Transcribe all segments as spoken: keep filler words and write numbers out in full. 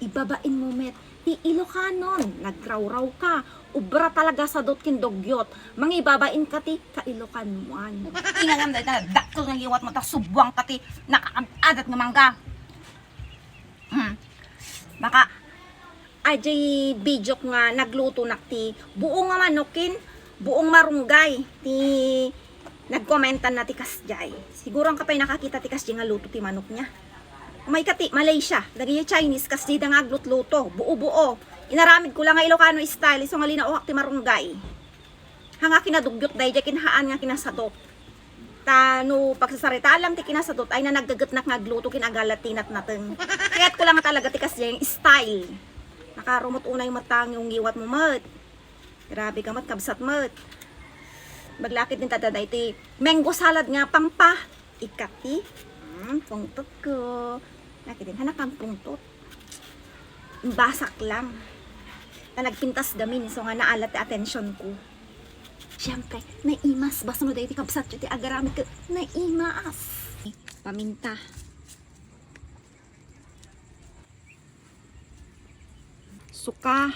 Ibabain mo met ti Ilokanon, nagrawraw ka, ubra talaga sadot ken dugyot, mangibabain ka ti kailokanoan. Ingangam dayta, dakkel nga ngiwat mo ta subuang ka ti nakaad-adat nga mangga. Hmm. Maka, ajay video nga nagluto nak ti buo nga manok ken buong marunggay ti nagkomentan na ti kasjay. Siguro ang kapay nakakita ti kasjay nga luto ti manok niya. Umay ka ti Malaysia, dagiti Chinese kasjay da nga aglutluto, buo-buo. Inaramid ko lang nga Ilocano style, isu nga linaoak ti marunggay. Haan nga kinadugyot daydiay ken haan nga kinasadot. Ta no pagsasaritaan lang ti kinasadot ay nanaggagetnak nga agluto ken agalatinat nateng. Kayat ko lang talaga ti kasjay style. Nakarumot unay met ta ngiwngiwat mo met. Grabe ka met, kabsat met. Baglakit din tada iti mango salad nga pangpa. Ikati. Hmm, pungtot ko. Nakit din, hanak ang pungtot. Basak lang. Ta nagpintas gamin, so nga naalat ti attention ko. Siyempre, naimas. Basta no dahil ti kabsat ti agaramid ko, naimas. Paminta. Suka,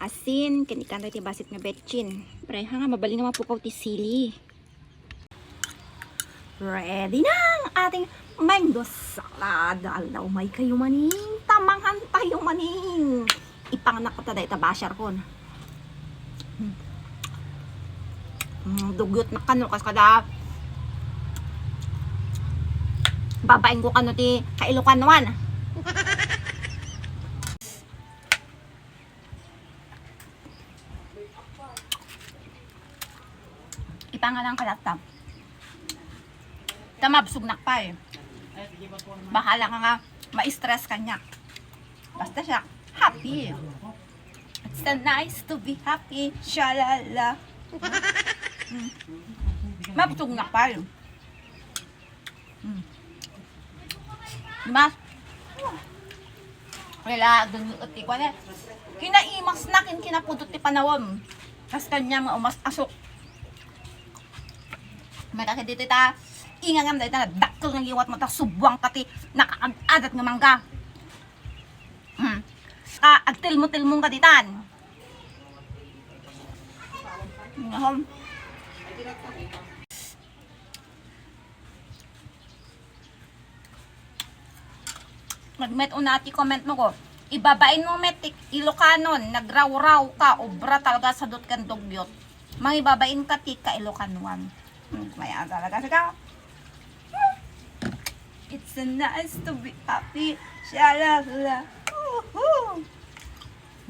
asin, ken ikkan ti bassit nga betsin. Pareha nga mabalin nga mapukaw ti sili. Ready na ang ating mango salad. Ala, umay kayo maning, ta mangan tayo maning. Ipanganak ko ta dayta basher kon. Hmm. Hmm, dugyot na kano, kas kada babain ko kano ti kailokanoan. Ipangalan ka latta. Ta mabsognak pay. Bahala ka nga ma-stress kaniak. Basta siya, happy. It's so nice to be happy. Shalala. Mm. Mabsognak pay. Mm. Mas, wala, dun, ti kwan eh. Kinaimas na, kin-, kinapudot ti panawam. Kas kaniak nga umas-asok. May kaki dito ta, ingangam dayta, dakkel nga ngiwat mo ta, subuang ka ti nakaad-adat nga mangga. Hmm. Ka, agtilmo-tilmong ka ditan. Ngahom. Nagmet una ti comment mo ko. Ibabain mo met ti Ilokanon, nagrawraw ka, obra talaga sadot ken dugyot. Mangibabain ka ti kailokanoan. Hmm, may aga talaga siya. It's so nice to be happy. Shalala. Woohoo!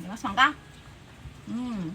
Di mas mangga? Hmm.